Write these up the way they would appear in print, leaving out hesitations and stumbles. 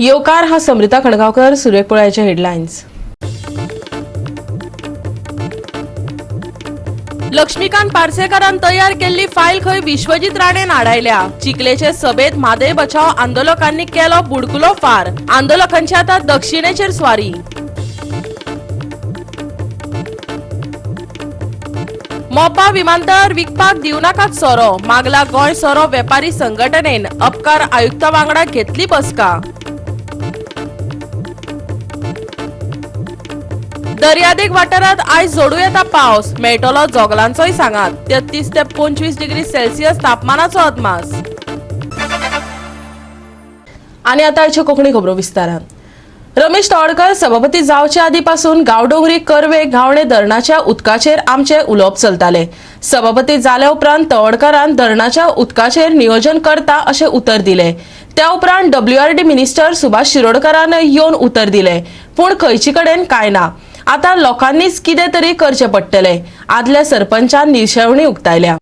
येवकार हा समृता खणगावकर. सुरेख पळयाचे हेडलायन्स. लक्ष्मीकांत पार्सेकारान तयार केल्ली फायल खंय विश्वजीत राणेन आडायल्या. चिखलेचे सभेत म्हादय बचाव आंदोलकांनी केलो बुडकुलो फार. आंदोलकांची आता दक्षिणेचेर स्वारी. मोपा विमानतळार विकपाक दिवनाकात सोरो, मागला गोंय सोरो वेपारी संघटनेन. अबकार आयुक्ता वांगडा घेतली बसका. दर्यादेग वाठारात आयज जोडू येता पावस, मेळटलो जोगलांचोय सांगात. 33 ते 25 डिग्री सेल्सियस तापमानाचो अदमास. आनी आतां आयच्यो कोंकणी खबरो विस्तारान. रमेश तवडकर सभापती जावचे आदी पासून गांवडोंगरी कर्वे गावणे धरणाच्या उदकाचेर आमचे उलोवप चलताले. सभापती जाल्या उपरांत तवडकरान धरणाच्या उदकाचेर नियोजन करता अशें उतर दिले. त्या उपरांत डब्ल्यूआरडी मिनिस्टर सुभाष शिरोडकरान येवन उतर दिले, पूण खंयचे कडेन कांय ना. आतां लोकांनीच कितें तरी करचें पडटलें. आदल्या सरपंचान निरशेवणी उक्तायल्या.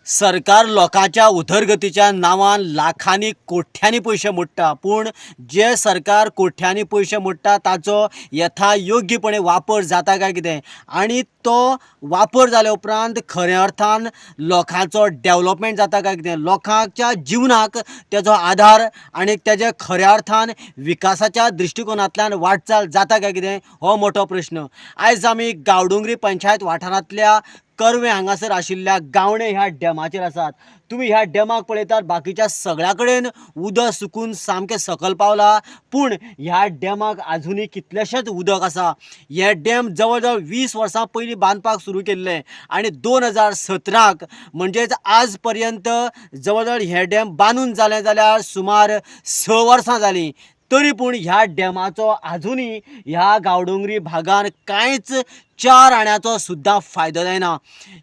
सरकार लोकांच्या उदरगतीच्या नांवान लाखांनी कोट्यांनी पयशे मोडटा, पूण जे सरकार कोट्यांनी पयशे मोडटा ताचो यथा योग्यपणे वापर जाता काय कितें, आनी तो वापर जाल्या उपरांत खऱ्या अर्थान लोकांचो डेवलपमेंट जाता काय कितें, लोकांच्या जिवनाक तेजो आधार आनी तेजे खऱ्या अर्थान विकासाच्या दृश्टिकोनांतल्यान वाटचाल जाता काय कितें हो मोठो प्रश्न. आयज आमी गांवडोंगरी पंचायत वाठारांतल्या कर्वे हांगासर आशिल्ल्या गावणे ह्या डॅमाचेर आसात. तुमी ह्या डॅमाक पळयतात, बाकीच्या सगळ्या कडेन उदक सुकून सामकें सकयल पावला, पूण ह्या डॅमाक आजुनूय कितलेशेंच उदक आसा. हें डॅम जवळ जवळ 20 वर्सां पयलीं बांदपाक सुरू केल्लें आनी 2017 म्हणजेच आज पर्यंत जवळ जवळ हें डॅम बांदून जालें जाल्यार सुमार 6 वर्सां जालीं, तरी पूण ह्या डॅमाचो आजुनूय ह्या गांवडोंगरी भागान कांयच 4 आण्याचो सुद्दां फायदो जायना.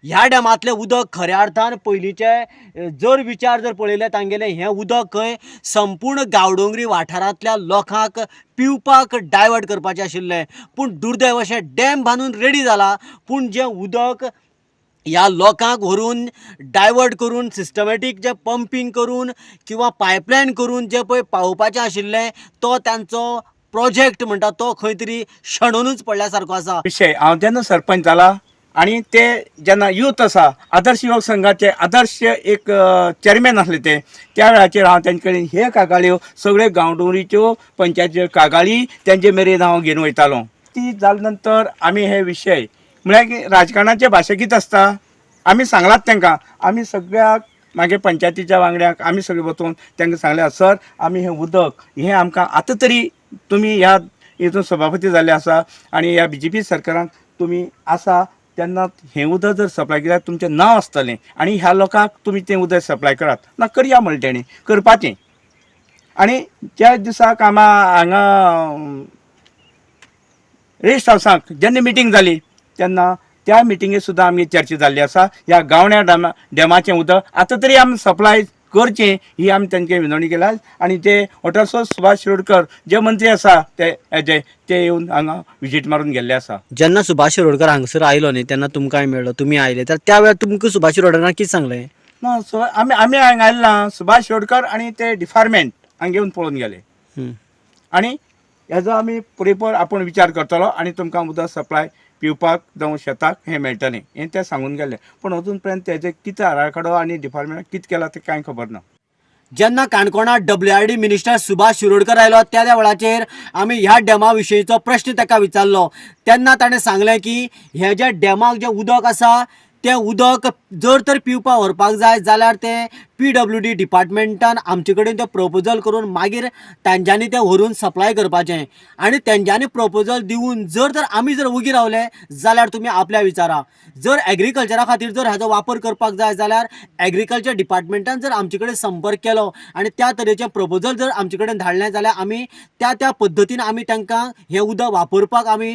ह्या डॅमांतलें उदक खऱ्या अर्थान पयलींचे जर विचार जर पळयले तांगेलें, हें उदक खंय संपूर्ण गांवडोंगरी वाठारांतल्या लोकांक पिवपाक डायवर्ट करपाचें आशिल्लें, पूण दुर्दैव अशें डॅम बांदून रेडी जाला, पूण जें उदक ह्या लोकांक व्हरून डायवर्ट करून सिस्टमॅटीक जें पंपींग करून किंवा पायपलायन करून जें पळय पावोवपाचें आशिल्लें तो तांचो प्रोजेक्ट म्हणटा तो खंय तरी शेणोनूच पडल्या सारको आसा. विशय हांव जेन्ना सरपंच जाला आनी ते जेन्ना यूथ आसा आदर्श युवक संघाचे आदर्श एक चेअरमॅन आसले ते, त्या वेळाचेर हांव तेंचे कडेन हे कागाळ्यो सगळे गांवडोंगरीच्यो पंचायतीच्यो कागाळी तेंचे मेरेन हांव घेवन वयतालो. ती जाले नंतर आमी हे विशय म्हळ्यार की राजकारणाचे भाशे कितें आसता आमी सांगलात तांकां. आमी सगळ्याक मागीर पंचायतीच्या वांगड्यांक आमी सगळे वचून तांकां सांगलें, सर आमी हें उदक हें आमकां आतां तरी तुमी ह्या हितून सभापती जाल्ले आसा आनी ह्या बीजेपी सरकारान तुमी आसा तेन्ना हें उदक जर सप्लाय केल्यार तुमचें नांव आसतलें आनी ह्या लोकांक तुमी तें उदक सप्लाय करात. ना करया म्हणलें तेणी करपाचें. आनी ज्या दिसाक आमी हांगा रेस्ट हावसाक जेन्ना मिटींग जाली तेन्ना त्या मिटिंगेक सुद्दां आमगे चर्चा जाल्ली आसा. ह्या गावण्या डॅमाचें उदक आतां तरी आमी सप्लाय करचें ही आमी तांचे विनवणी केल्या. आनी ते वॉटर सुभाष शिरोडकर जे मंत्री आसा ते हेजे ते येवन हांगा विजीट मारून गेल्ले आसा. जेन्ना सुभाष शिरोडकर हांगसर आयलो न्ही तेन्ना तुमकांय मेळ्ळो, तुमी आयले तर त्या वेळार तुमकां सुभाष शिरोडकरान कितें सांगलें? ना, आमी आमी हांगा आयले ना, सुभाष शिरोडकर आनी ते डिपार्टमेंट हांगा येवन पळोवन गेले आनी हेजो आमी पुरेपूर आपूण विचार करतलो आनी तुमकां उदक सप्लाय पिवपाक जावं शेताक हें मेळटलें हें ते सांगून गेले. पूण अजून पर्यंत तेजें कितें आराखडो आनी डिपार्टमेंटान कितें केलां तें कांय खबर ना. जेन्ना काणकोणा WRD minister Subhash Shirodkar आयलो त्या त्या वेळाचेर आमी ह्या डॅमा विशयीचो प्रश्न ताका विचारलो तेन्ना ताणें सांगलें की हे जे डॅमाक जें उदक आसा तें उदक जर तर पिवपाक व्हरपाक जाय जाल्यार तें PWD डिपार्टमेंटान आमचे कडेन तें प्रपोजल करून मागीर तांच्यांनी तें व्हरून सप्लाय करपाचें आनी तेंच्यांनी प्रपोजल दिवन जर तर आमी जर वगी रावले जाल्यार तुमी आपल्या विचारा. जर एग्रीकल्चरा खातीर जर हाजो वापर करपाक जाय जाल्यार एग्रीकल्चर डिपार्टमेंटान जर आमचे कडेन संपर्क केलो आनी त्या तरेचें प्रपोजल जर आमचे कडेन धाडलें जाल्यार आमी त्या त्या पद्दतीन आमी तांकां हें उदक वापरपाक आमी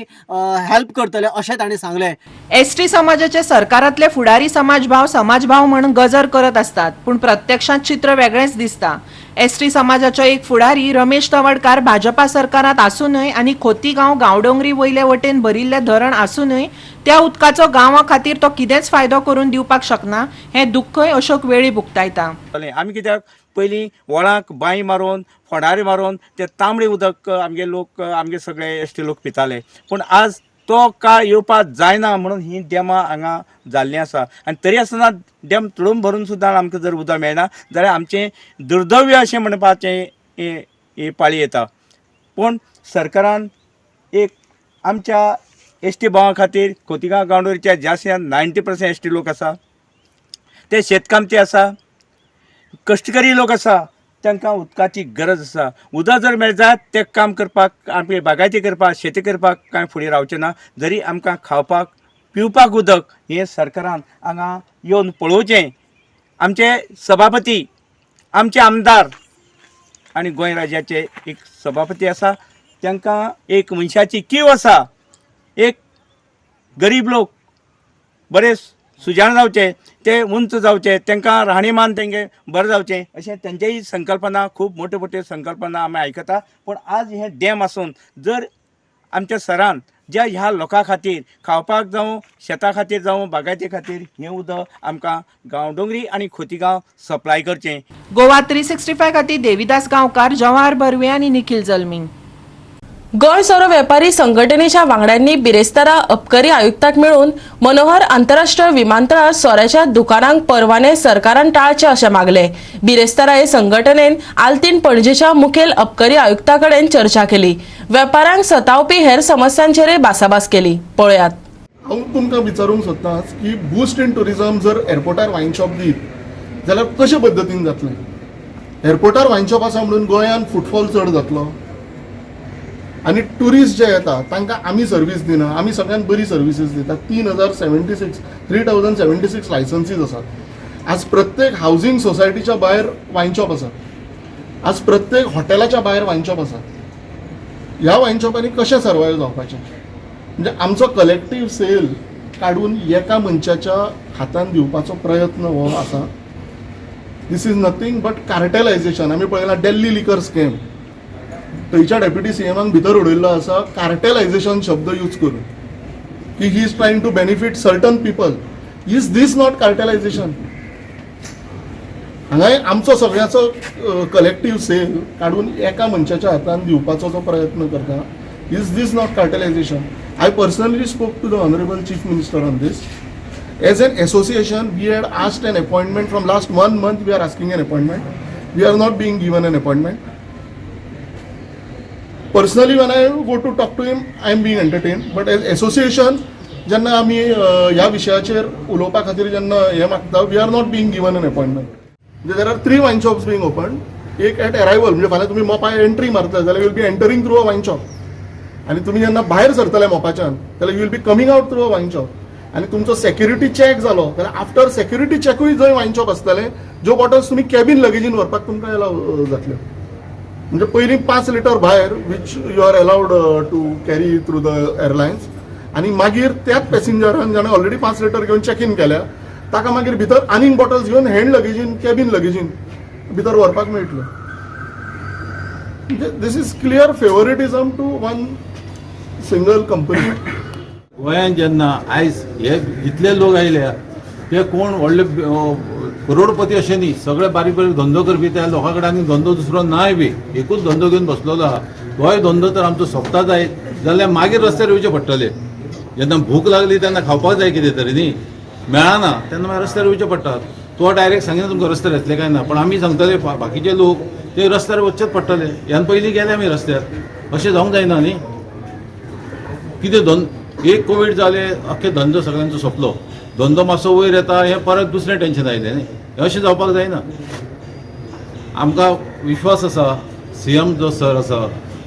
हेल्प करतले अशें ताणें सांगलें. एसटी समाजाचे सरकारांतले फुडारी समाजभाव समाजभाव म्हण गजर करत असतात, पूण प्रत्यक्षात चित्र वेगळेंच दिसता. एसटी समाजाचो एक फुडारी रमेश तवडकार भाजपा सरकारात आसूनय आनी खोतीगांव गांवडोंगरी वयले वटेन भरिल्ले धरण आसूनय त्या उदकाचो गांवा खातीर तो कितेंच फायदो करून दिवपाक शकना हें दुख्खय अशोक वेळीप उक्तायता. आमी कित्याक पयलीं व्हळाक बांय मारून फोंडारी मारून ते तांबडे उदक आमगे लोक, आमगे सगळे एस टी लोक पिताले. पूण आज तो काळ येवपाक जायना म्हणून ही डॅमां हांगा जाल्लीं आसा. आनी तरी आसतना डॅम तुडूंब भरून सुद्दां आमकां जर उदक मेळना जाल्यार आमचें दुर्दैव्य अशें म्हणपाचें ही पाळी येता. पूण सरकारान एक आमच्या एस टी भावां खातीर, खोतिगांव गांवडोंगरीच्या जास्त 90% एस टी लोक आसा, ते शेतकामती आसा, कश्टकरी लोक आसा, तांकां उदकाची गरज आसा. उदक जर मेळत जायत तें काम करपाक, आमगे बागायती करपाक, शेती करपाक कांय फुडें रावचें ना. जरी आमकां खावपाक पिवपाक उदक हें सरकारान हांगा येवन पळोवचें. आमचे सभापती, आमचे आमदार आनी गोंय राज्याचे एक सभापती आसा, तांकां एक मनशाची कीव आसा. एक गरीब लोक बरे सुजाण जावचे, ते उंच जावचे, तांकां राहणीमान तेंगे बरें जावचें अशें तेंचेय संकल्पना, खूब मोट्यो मोट्यो संकल्पना आमी आयकता. पूण आज हें डॅम आसून जर आमच्या सरान ज्या ह्या लोकां खातीर खावपाक जावं, शेता खातीर जावं, बागायती खातीर हें उदक आमकां गांवडोंगरी आनी खोतीगांव सप्लाय करचें. गोवा 365 खातीर देविदास गांवकार, जवाहर बर्वे आनी निखिल जल्मी. गोंय सोरो वेपारी संघटनेच्या वांगड्यांनी बिरेस्तारा अबकारी आयुक्ताक मेळून मनोहर आंतरराष्ट्रीय विमानतळार सोऱ्याच्या दुकानांक परवाने सरकारान टाळचे अशें मागले. बिरेस्तारा हे संघटनेन आल्तीन पणजेच्या मुखेल अबकारी आयुक्ता कडेन चर्चा केली. वेपाऱ्यांक सतावपी हेर समस्यांचेरय भासाभास केली. पळयात. हांव तुमकां विचारूंक सोदतां की बूस्ट इन टुरिजम जर एअरपोर्टार वायन शॉप दीत जाल्यार कशे पद्दतीन जातलें? एअरपोर्टार वायन शॉप आसा म्हणून गोंयांत फुटफॉल चड जातलो आनी ट्युरिस्ट जे येता तांकां आमी सर्वीस दिना? आमी सगळ्यांत बरी सर्विसीस दिता. 3076, 3076 licensees आसात. आज प्रत्येक हावजींग सोसायटीच्या भायर वायन शॉप आसा. आज प्रत्येक हॉटेलाच्या भायर वायन शॉप आसा. ह्या वायन शॉपांनी कशें सर्वायव जावपाचें? म्हणजे आमचो कलेक्टीव सेल काडून एका मनशाच्या हातान दिवपाचो प्रयत्न हो आसा. This is nothing but cartelization. आमी पळयलां दिल्ली लिकर स्कॅम, थंयच्या डेप्युटी सीएमाक भितर उडयल्लो आसा कार्टेलायझेशन शब्द यूज करून की he is trying to benefit certain people. Is this not cartelization? हांगाय आमचो सगळ्याचो कलेक्टीव सेल काडून एका मनशाच्या हातान दिवपाचो जो प्रयत्न करता, is this not cartelization? I personally spoke to the honourable Chief Minister on this. As an association, we had asked an appointment. From last one month we are asking an appointment. We are not being given an appointment. Personally, when I go to talk to him, I am being entertained, but as association जेन्ना आमी ह्या विशयाचेर उलोवपा खातीर जेन्ना हें मागता, we are not being given an appointment. म्हणजे there are three wine shops being open. एक एट अरायवल, म्हणजे फाल्यां तुमी मोपा एंट्री मारता जाल्यार will be entering through a wine shop आनी तुमी जेन्ना भायर सरतले मोपाच्यान जाल्यार you will be coming out through a wine shop. आनी तुमचो सेक्युरिटी चॅक जालो जाल्यार आफ्टर सेक्युरिटी चॅकूय जंय वायन शॉप आसतले, ज्यो बॉटल्स तुमी कॅबीन लगेजीन व्हरपाक तुमकां अलाव जातल्यो. म्हणजे पयलीं 5 लिटर भायर which you are allowed to carry through the airlines आनी मागीर त्याच पॅसेंजरान जाणें ऑलरेडी 5 लिटर घेवन चॅक इन केल्या ताका मागीर भितर आनीक बॉटल्स घेवन हँड लगेजीन, कॅबीन लगेजीन भितर व्हरपाक मेळटल्यो. म्हणजे this is clear favouritism to one single company. गोंयांत जेन्ना आयज हे जितले लोक आयल्या ते कोण व्हडले करोडपती अशें न्ही. सगळे बारीक बारीक धंदो करपी. त्या लोकां कडेन आनी धंदो दुसरो नाय बी. एकूच धंदो घेवन बसलेलो आहा. तोय धंदो तर आमचो सोंपता जायत जाल्यार मागीर रस्त्यार येवचे पडटले. जेन्ना भूक लागली तेन्ना खावपाक जाय कितें तरी न्ही, मेळना तेन्ना मागीर रस्त्यार येवचे पडटा. तो डायरेक्ट सांगिना तुमकां रस्त्यार येतले काय ना, पण आमी सांगतले बाकीचे लोक ते रस्त्यार वचचेच पडटले. ह्यान पयलीं गेले आमी रस्त्यार. अशें जावंक जायना न्ही. कितें धंद एक कोवीड जाले, अख्खे धंदो सगळ्यांचो सोंपलो. धंदो मातसो वयर येता, हें परत दुसरें टेन्शन आयलें न्ही. हें अशें जावपाक जायना. आमकां विश्वास आसा, सीएम जो सर आसा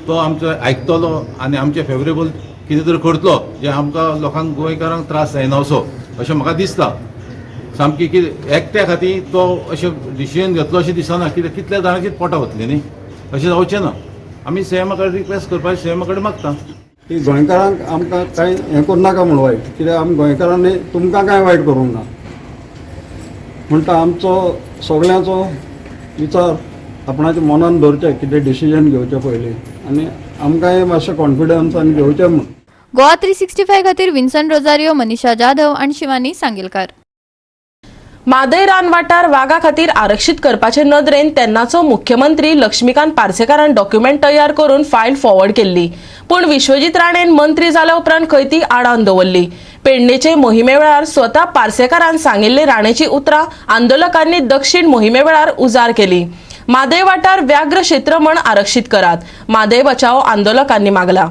तो आमचो आयकतलो आनी आमचे फेवरेबल कितें तरी करतलो, जे आमकां लोकांक, गोंयकारांक त्रास जायना असो, अशें म्हाका दिसता सामकी. कितें एकट्या खातीर तो अशें डिसिजन घेतलो अशें दिसना. कित्याक कितल्या जाणांचीच पोटां वतलीं न्ही. अशें जावचें ना. आमी सीएमा कडेन रिक्वेस्ट करपाक, सीएमा कडेन मागता. की गोंयकारांक आमकां कांय हें करूं नाका म्हूण वायट. कित्याक आमी गोंयकारांनी तुमकां कांय वायट करूंक ना. म्हणटा आमचो सगळ्यांचो विचार आपणाच्या मनान दवरचें कितें डिसिजन घेवचें पयलीं आनी आमकांय मातशें कॉन्फिडन्सान घेवचें म्हूण. गोवा 365 खातीर विन्सन रोजारियो, मनीषा जाधव आणि शिवानी सांगेलकार. म्हादय रान वाठार वागा खातीर आरक्षीत करपाचे नदरेन तेन्नाचो मुख्यमंत्री लक्ष्मीकांत पार्सेकारान डॉक्युमेंट तयार करून फायल फॉरवर्ड केल्ली, पूण विश्वजीत राणेन मंत्री जाल्या उपरांत खंय ती आडावन दवरली. पेडणेचे मोहिमे वेळार स्वता पार्सेकारान सांगिल्ली राणेची उतरां आंदोलकांनी दक्षिण मोहिमे वेळार उजार केली. म्हादय वाठार व्याघ्र क्षेत्र म्हण आरक्षीत करात, म्हादय बचाओ आंदोलकांनी मागला.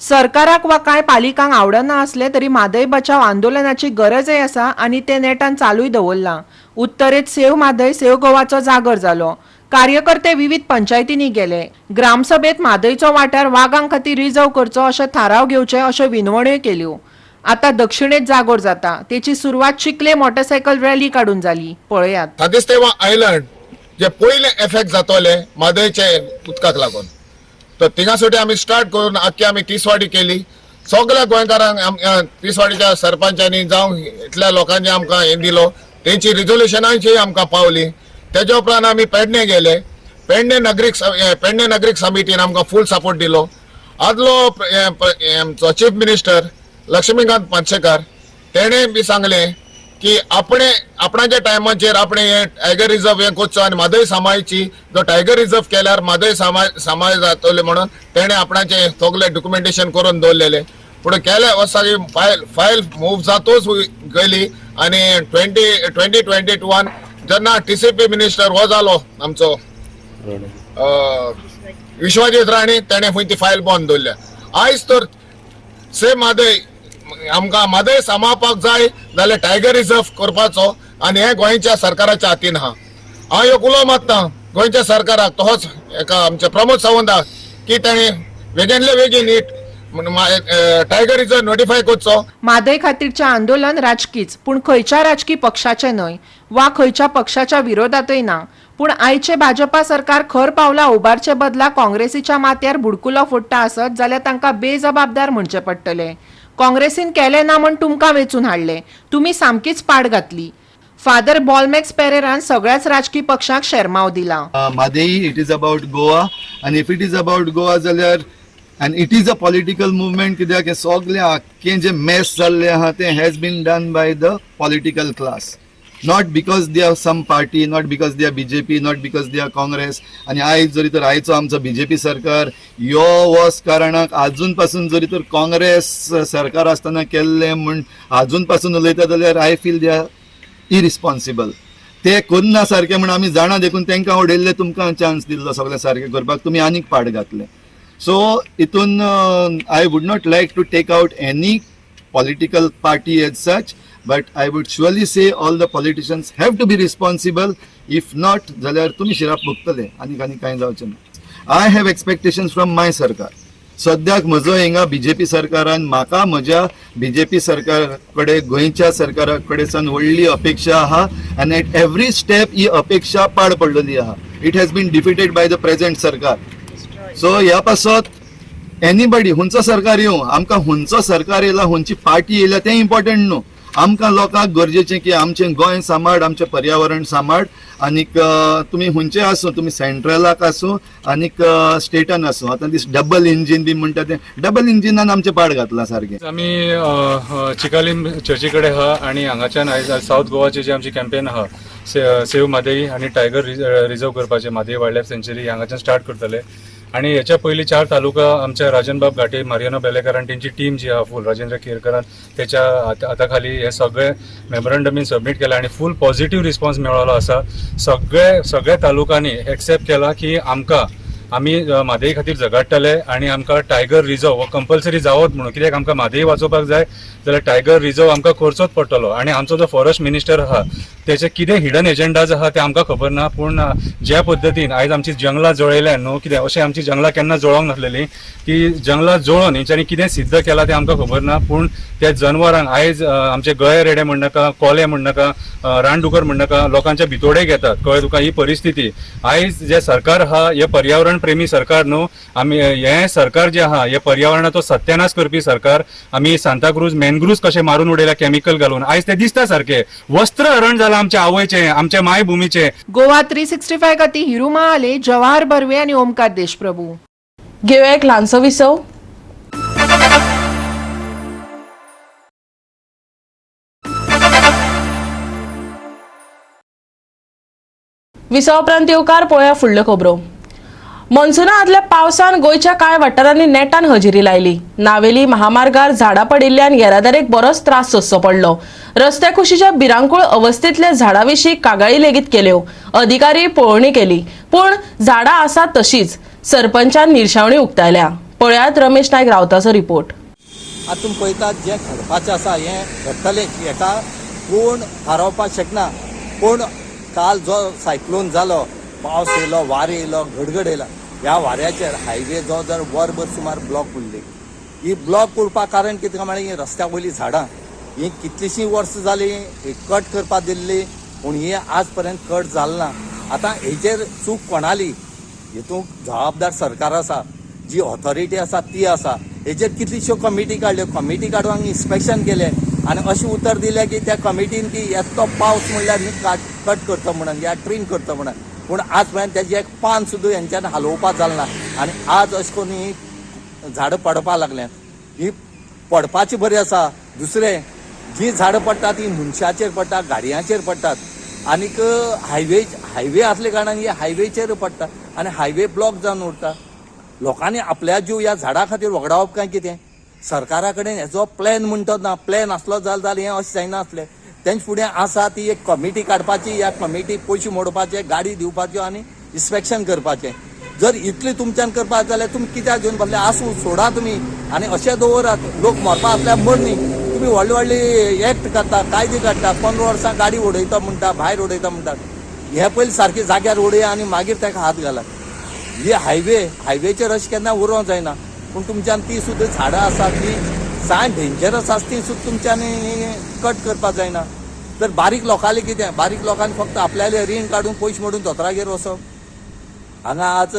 सरकाराक वा कांय पालिकांक आवडना आसलें तरी म्हादय बचाव आंदोलनाची गरजय आसा आनी ते नेटान चालूय दवरलां. उत्तरेत सेव म्हादय सेव गोवाचो जागर जालो. कार्यकर्ते विविध पंचायतींनी गेले. ग्रामसभेत म्हादयचो वाठार वागां खातीर रिजर्व करचो अशे थाराव घेवचे अश्यो विनवण्योय केल्यो. आतां दक्षिणेत जागोर जाता. तेची सुरवात चिखले मोटरसायकल रॅली काडून जाली. पळयात. सादिस्तेवा आयलंड जे पयले एफेक्ट जातोले म्हादयचे उदकाक लागून, तर थिंगासुटी आमी स्टार्ट करून आख्खी आमी तिसवाडी केली. सगळ्या गोंयकारांक, तिसवाडीच्या सरपंचांनी जावं इतल्या लोकांनी आमकां हें दिलो, तेंची रिजोल्युशनांची आमकां पावली. तेज्या उपरांत आमी पेडणे गेले. पेडणे नागरीक समितीन आमकां फूल सपोर्ट दिलो. आदलो आमचो चीफ मिनिस्टर लक्ष्मीकांत पार्सेकार तेणें बी सांगलें की आपणे आपणाच्या टायमाचेर आपणे हे टायगर रिजर्व हें करचो आनी म्हादय सांबाळची, जो टायगर रिजर्व केल्यार म्हादय सांबाळ जातले म्हणून तेणें आपणाचें सगळें डॉक्युमेंटेशन करून दवरलेलें. पूण केल्या वर्सा ही फायल मूव जातूच गेली आनी 2021 जेन्ना टीसीपी मिनिस्टर हो जालो आमचो विश्वजीत राणे, तेणें खंय ती फायल बंद दवरल्या. आयज तर सेम म्हादय, आमकां म्हादय सांबाळपाक जाय जाल्यार टायगर रिजर्व करपाचो आनी हें गोंयच्या सरकाराच्या हातीन आहा. हांव एक उलो मारता गोंयच्या सरकाराक, तोच एका आमच्या प्रमोद सावंताक की ताणें बेगीनले बेगीन ही टायगर रिजर्व नोटिफाय करचो. म्हादय खातीरचें आंदोलन राजकीच, पूण खंयच्या राजकी पक्षाचें न्हय वा खंयच्या पक्षाच्या विरोधातय ना. पूण आयचे भाजपा सरकार खर पावलां उबारचे बदला काँग्रेसीच्या माथ्यार बुडकुलो फोडटा आसत जाल्यार तांकां बेजबाबदार म्हणचें पडटलें. काँग्रेसीन केलें ना म्हण तुमकां वेंचून हाडले, तुमी सामकीच पाड घातली. फादर बॉलमॅक्स पेरेरान सगळ्याच राजकी पक्षांक शेरमाव दिला. Mhadei, it is about Goa, and if it is about Goa जाल्यार and it is a political movement, कित्याक हें सगळें आख्खें जें मेस जाल्लें आहा तें has been done by the political class, not because they are some party, not because they are BJP, not because they are Congress. आनी आयज जरी तर आयचो आमचो बीजेपी सरकार यो वस कारणाक आजून पासून जरी तर काँग्रेस सरकार आसतना केल्लें म्हूण आजून पासून उलयता जाल्यार I feel they are irresponsible. ते करना सारकें म्हूण आमी जाणा, देखून तांकां उडयल्ले, तुमकां चान्स दिल्लो सगळें सारकें करपाक, तुमी आनीक पाड घातले. सो हितून I would not like to take out any political party as such, but I would surely say all the politicians have to be responsible. If not जाल्यार तुमी शिराप भोगतले, आनीक आनी कांय जावचें ना. I have expectations from my सरकार. सद्याक म्हजो हिंगा बीजेपी सरकारान म्हाका म्हज्या बीजेपी सरकार कडेन, गोंयच्या सरकारा कडेन व्हडली अपेक्षा आहा आनी एट एवरी स्टेप ही अपेक्षा पाड पडलेली आहा. It has been defeated by the present सरकार. सो ह्या पासत एनीबडी, हुंचो सरकार येवं, आमकां हुंचो सरकार येयला, हुंची पार्टी येयल्या तें इम्पॉर्टंट न्हू. आमकां लोकांक गरजेचें की आमचें गोंय सांबाळ, आमचें पर्यावरण सांबाळ. आनीक तुमी हुंचे आसूं, तुमी सेंट्रलाक आसूं आनीक स्टेटान आसूं, आतां दीस डबल इंजीन बी म्हणटा तें डबल इंजिनान आमचें पाड घातलां सारकें. आमी चिकालीम चर्ची कडेन आहा आनी हांगाच्यान आयज सावथ गोवाची जी आमची कॅम्पेन आहा, सेव म्हादई आनी टायगर रिजर्व करपाचे, म्हादई वायल्ड लायफ सँच्युरी, हांगाच्यान स्टार्ट करतले. आनी हेच्या पयलीं चार तालुका आमच्या राजनबाब घाटे, मारियानो बेलेकर आनी तेंची टीम जी आहा फूल, राजेंद्र केरकरान तेच्या हाता खाली हे सगळे मेमोरंडम बीन सबमीट केला आनी फूल पॉझिटिव्ह रिस्पॉन्स मेळ्ळो आसा. सगळे तालुकांनी एक्सेप्ट केला की आमकां आमी म्हादई खातीर झगडटले आनी आमकां टायगर रिजर्व हो कंपल्सरी जावोच म्हणून, कित्याक आमकां म्हादई वाचोवपाक जाय जाल्यार टायगर रिजर्व आमकां करचोच पडटलो. आनी आमचो जो फॉरेस्ट मिनिस्टर आहा तेचे कितें हिडन एजेंडाज आहा ते आमकां खबर ना, पूण ज्या पद्दतीन आयज आमची जंगलां जळयल्या न्हू, कितें अशें आमची जंगलां केन्ना जळोंक नासलेली, ती जंगलां जळोवन हेंच्यांनी कितें सिद्ध केलां तें आमकां खबर ना. पूण त्या जनवरांक आयज आमचे गये रेडे म्हणनाका, कोले म्हणनाका, रानडुकर म्हणनाका, लोकांच्या भितोडे घेतात, कळ्ळें तुका? ही परिस्थिती आयज जे सरकार आहा हे पर्यावरण प्रेमी सरकार न्हू. आमी हें सरकार जें आहा हे पर्यावरणाचो सत्यानाश करपी सरकार. आमी सांताक्रूज मॅनग्रुव्स कशे मारून उडयल्या केमिकल घालून, आयज ते दिसता सारकें. वस्त्रहरण जालां आमच्या आवयचें, आमच्या मायभुमीचें. गोवा 365 खातीर हिरू महाले, जवाहर बर्वे आनी ओमकार देशप्रभू. घेवया एक ल्हानसो विसव. विसवा उपरांत येवकार. पळोवया फुडल्यो खबरो. मॉन्सुना आदल्या पावसान गोंयच्या कांय वाठारांनी नेटान हजेरी लायली. नावेली महामार्गार झाडां पडिल्ल्यान येरादारीक बरोच त्रास सोंसचो पडलो. रस्त्या कुशीच्या भिरांकूळ अवस्थेंतल्या झाडां विशीं कागाळी लेगीत केल्यो. अधिकारी पळोवणी केली, पूण झाडां आसात तशीच. सरपंचान निरशावणी उक्तायल्या. पळयात रमेश नायक रावताचो रिपोर्ट. आतां तुमी पळयतात, जें घडपाचें आसा हें घडटलें. हेका कोण थारावपाक शकना. पूण काल जो सायक्लोन जालो, पावस येयलो, वारें येयलो, गडगड येयला, ह्या वाऱ्याचेर हायवे जो जर वरभर सुमार ब्लॉक उरली. ही ब्लॉक उरपाक कारण कितें काय म्हळ्यार ही रस्त्या वयलीं झाडां. ही कितलींशीं वर्सां जालीं ही कट करपाक दिल्ली, पूण ही आज पर्यंत कट जाल ना. आतां हेजेर चूक कोणाली? हितूंक जबाबदार सरकार आसा, जी ऑथॉरिटी आसा ती आसा. हेजेर कितलीश्यो कमिटी काडल्यो. कमिटी काडून इन्स्पेक्शन केलें आनी अशें उतर दिलें की त्या कमिटीन की येतलो पावस म्हणल्यार न्ही कट करता म्हणून या ट्रीम करता म्हणून. पूण आज पर्यंत तेजें एक पान सुद्दां हेंच्यान हालोवपाक जालें ना. आनी आज अशें करून ही झाडां पडपाक लागल्यात. ही पडपाची बरी आसा. दुसरें, जी झाडां पडटा ती मनशाचेर पडटा, गाडयांचेर पडटात आनीक हायवे हायवे आसले कारणान ही हायवेचेर पडटा आनी हायवे ब्लॉक जावन उरता. लोकांनी आपल्या जीव ह्या झाडां खातीर वगडावप काय कितें? सरकारा कडेन हेजो प्लॅन म्हणटा ना. प्लॅन आसलो जाल्यार हें अशें जायनासलें. तेंचे फुडें आसा ती एक कमिटी काडपाची. ह्या कमिटी पयशे मोडपाचे, गाडी दिवपाच्यो आनी इन्स्पेक्शन करपाचें. जर इतलें तुमच्यान करपाक जाल्यार तुमी कित्याक घेवन बसले? आसूं, सोडा तुमी आनी अशें दवरात. लोक मरपा आसल्यार मरनी. तुमी व्हडले व्हडले एक्ट करता, कायदे काडटा, 15 वर्सां गाडी उडयता म्हणटा, भायर उडयता म्हणटा. हे पयलीं सारकी जाग्यार उडया आनी मागीर ताका हात घालात. ही हायवे हायवेचेर अशें केन्ना उरोंक जायना. पूण तुमच्यान ती सुद्दां झाडां आसा ती साण डेंजरस आसा, ती सुद्दां तुमच्यानी कट करपाक जायना. तर बारीक लोकांले कितें? बारीक लोकांनी फक्त आपल्याले रीण काडून, पयशे मोडून दोतोरागेर वचप. हांगा आज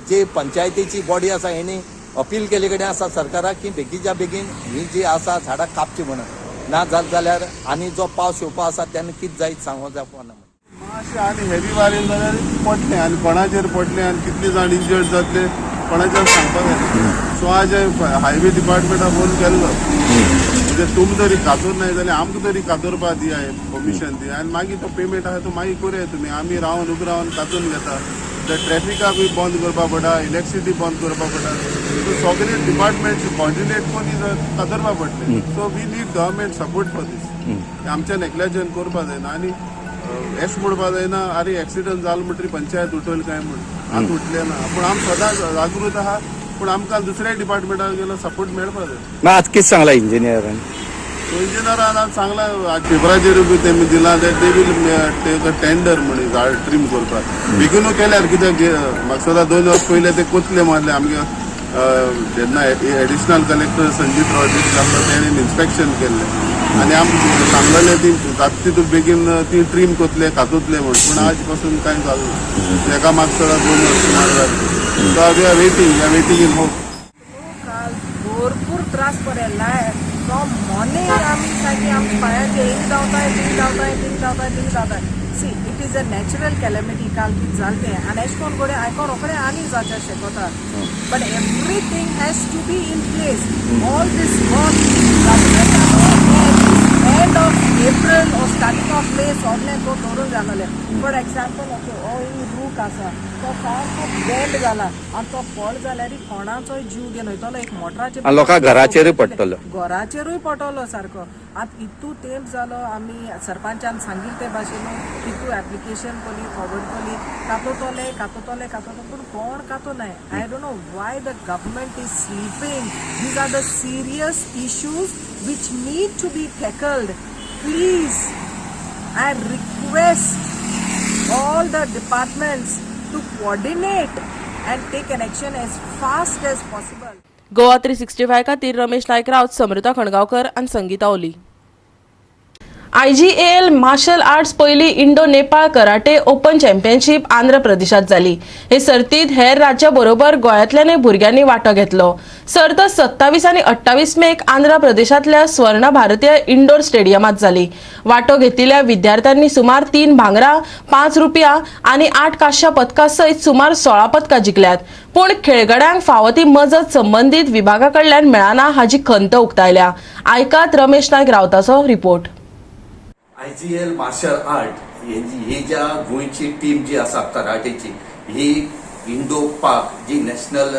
जे पंचायतीची बॉडी आसा, हेणी अपील केले कडेन आसा सरकाराक की बेगीच्या बेगीन ही जी आसा झाडां कापची म्हणून. ना जात जाल्यार आनी जो पावस येवपा आसा तेन्ना कितें जायत सांगो जावपा ना. मातशें आनी हेवी वारें जाल्यार पडलें आनी कोणाचेर पडलें आनी कितले जाण इंजर्ड जातले कोणाच्यान सांगपाक जायना. सो आज हायवे डिपार्टमेंटाक फोन केल्लो, म्हणजे तुमी तरी कातोर नाय जाल्यार आमकां तरी कातोरपा दिया, परमिशन दिया आनी मागीर तो पेमेंट आहा तो मागीर करुया. तुमी आमी रावन उबे रावन कातून घेता. ते ट्रॅफिकाकूय बंद करपा पडटा, इलेक्ट्रिसिटी बंद करपा पडटा. सो सगळे डिपार्टमेंट कॉर्डिनेट करून कातरपा पडटलें. So we need government support for this. आमच्यान एकल्याच्यान करपा जायना आनी एश म्हणपा जायना, आरे एक्सिडंट जालो म्हणटरी पंचायत उठवली काय म्हण. आतां उठले ना, पूण आमी सदांच जागृत आहा. पूण आमकां दुसऱ्या डिपार्टमेंटाक गेलो सपोर्ट मेळपा जाय. मग आज कितें सांगला इंजिनियरान? सो इंजिनियरान आज सांगला, आज पेपराचेर बी तेमी दिलां that they will take a tender म्हण झाड ट्रीम करपाक. बेगीनू केल्यार कित्याक, म्हाका सदां 2 वर्स पयलें ते कोतले मारले. आमगे जेन्ना एडिशनल कलेक्टर संजीत रॉड्रिग्स आसलो, तेणेन इन्स्पेक्शन केल्लें आनी आमकां सांगलेलें ती जाता तितून बेगीन ती ट्रीम कोतले, कातुतले म्हण. पूण आज पासून कांय जालें ना. एका म्हाका सदां 2 वर्स सुमार जालें. So we are waiting, we are waiting in hope. काल भरपूर त्रास पडला. फ्रॉम मॉर्निंग आमी सारकी आमच्या पांयाचे हिंग धांवताय, थिंग धांवताय, थिंग धांवताय, थिंग धांवताय. See, it is a natural calamity. काल कितें जालें तें आनी एशें कोन्न घडये आयकोन रोखडें आनी जावचें शकता, but everything has to be in place. All this work end of April or starting of May सगळें तो दवरून जालें. फॉर एग्जाम्पल, ओके, हो एक रूख आसा, तो सारको बेंड जाला आनी तो पड जाल्यार कोणाचोय जीव घेवन वयतलो. एक मोटराचेर आनी लोकां घराचेरूय पडटलो. घराचेरूय पडटलो सारको. आतां इतू तेंप जालो, आमी सरपंचान सांगिल्ले ते भाशेन कितू एप्लिकेशन कोली, फॉरवर्ड कोली, कातोतले, कातोतले, कातोतले, पूण कोण कातो नाय. I don't know why the government is sleeping. These are the serious issues which need to be tackled. Please, I request all the departments to coordinate and take an action as fast as possible. Goa 365 खातीर रमेश नायक राऊत, समृता खणगांवकर आनी संगीता ओली. आयजीएएल martial arts पयली Indo Nepal karate open championship Andhra प्रदेशात जाली. हे सर्तीत हेर राज्या बरोबर गोंयांतल्यानय भुरग्यांनी वांटो घेतलो. सर्त 27 आनी 28 मेक आंध्र प्रदेशांतल्या स्वर्ण भारतीय इंडोर स्टेडियमात जाली. वांटो घेतिल्ल्या विद्यार्थ्यांनी सुमार तीन भांगरा, पांच रुपया आनी आठ कांश्या पदकां सयत सुमार 16 पदकां जिखल्यात. पूण खेळगड्यांक फावो ती मजत संबंदीत विभागा कडल्यान मेळना हाची खंत उक्तायल्या. आयकात रमेश नायक रावताचो रिपोर्ट. आयजीएल मार्शल आर्ट ही ज्या गोंयची टीम जी आसा कराटेची, ही इंडो पाक जी नॅशनल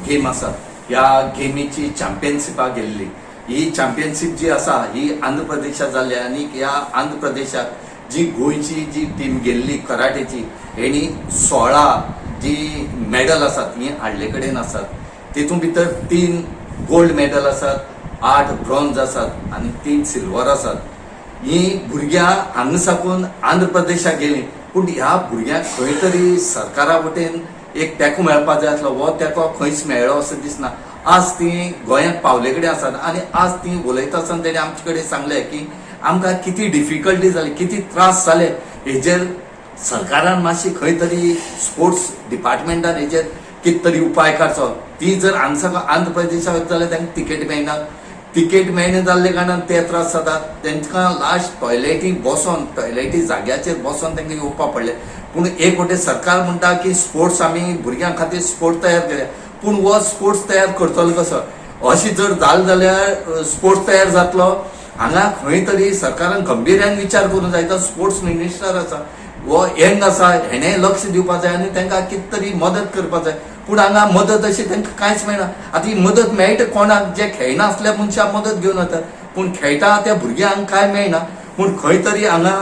गेम आसा, ह्या गेमीची चॅम्पियनशिपाक गेल्ली. ही चॅम्पियनशीप जी आसा ही आंध्र प्रदेशात जाल्ली आनी ह्या आंध्र प्रदेशाक जी गोंयची जी टीम गेल्ली कराटेची, हेणी 16 जी मेडल आसात ही हाडले कडेन आसात. तितून भितर 3 गोल्ड मेडल आसात, 8 ब्रॉन्ज आसात आनी 3 सिल्वर आसात. ही भुरग्यां हांगा साकून आंध्र प्रदेशाक गेली, पूण ह्या भुरग्यांक खंय तरी सरकारा वटेन एक तेंको मेळपाक जाय आसलो, हो तेंको खंयच मेळ्ळो असो दिसना. आज ती गोंयांत पावले कडेन आसात आनी आज ती उलयता आसतना तेणी आमचे कडेन सांगलें की आमकां कितें डिफिकल्टी जाली, कितें त्रास जाले, हेजेर सरकारान मातशी खंय तरी स्पोर्ट्स डिपार्टमेंटान हेजेर कितें तरी उपाय काडचो. ती जर हांगा आंध्र प्रदेशाक वता जाल्यार तांकां तिकेट मेळना, तिकेट मेळना जाल्ले कारणान ते त्रास जातात. तांकां लास्ट टॉयलेटी बसोन, टॉयलेटी जाग्याचेर बसोन तांकां येवपाक पडलें. पूण एक वटेन सरकार म्हणटा की स्पोर्ट्स आमी भुरग्यां खातीर स्पोर्ट्स तयार केल्या, पूण हो स्पोर्ट्स तयार करतलो कसो? अशें जर जालें जाल्यार स्पोर्ट्स तयार जातलो? हांगा खंय तरी सरकारान गंभीर्यान विचार करूंक जाय. तो स्पोर्ट्स मिनिस्टर आसा, हो यंग आसा, हेणें लक्ष दिवपाक जाय आनी तांकां कितें तरी मदत करपाक जाय. पूण हांगा मदत अशी तांकां कांयच मेळना. आतां ही मदत मेळटा कोणाक? जे खेळना आसल्या मनशां मदत घेवन वतात, पूण खेळटा त्या भुरग्यांक कांय मेळना. पूण खंय तरी हांगा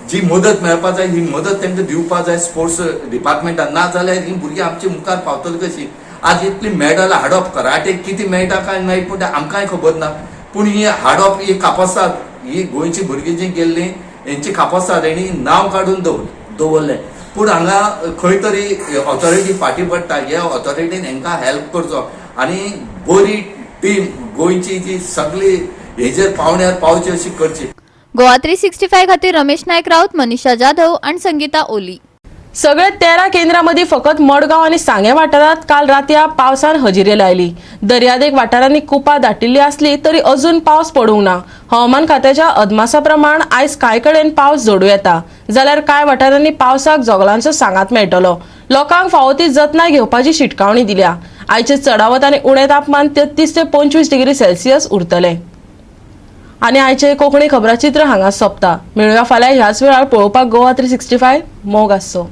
जी मदत मेळपाक जाय ही मदत तांकां दिवपाक जाय स्पोर्ट्स डिपार्टमेंटान, ना जाल्यार ही भुरगीं आमच्या मुखार पावतली कशी? आज इतली मेडल हाडप कराटे कितें मेळटा काय मेळटा पूण आमकांय खबर ना, पूण ही हाडप ही कापसाद, ही गोंयची भुरगीं जी गेल्लीं हेंची कापसाद, हेणी नांव काडून दवरलें. पूण हांगा खंय तरी ऑथॉरिटी फाटीं पडटा. ह्या ऑथॉरिटीन हेंकां हेल्प करचो आनी बरी टीम गोंयची जी सगळी हेजेर पावण्यार पावची अशी करची. गोवा 365 खातीर रमेश नायक राऊत, मनीषा जाधव आणि संगीता ओली. सगळे 13 केंद्रांमदीं फकत मडगांव आनी सांगें वाठारांत काल रातया पावसान हजेरी लायली. दर्यादेग वाठारांनी कुपां दाटिल्ली आसली तरी अजून पावस पडूंक ना. हवामान खात्याच्या अदमासा प्रमाण आयज कांय कडेन पावस जोडूं येता, जाल्यार कांय वाठारांनी पावसाक जोगलांचो सांगात मेळटलो. लोकांक फावो ती जतनाय घेवपाची शिटकावणी दिल्या. आयचे चडावत आनी उणें तापमान 33 ते 25 डिग्री सेल्सियस उरतलें. आनी आयचे कोंकणी खबराचित्र हांगा सोंपता. मेळुया फाल्यां ह्याच वेळार पळोवपाक गोवा 365. मोग आसचो.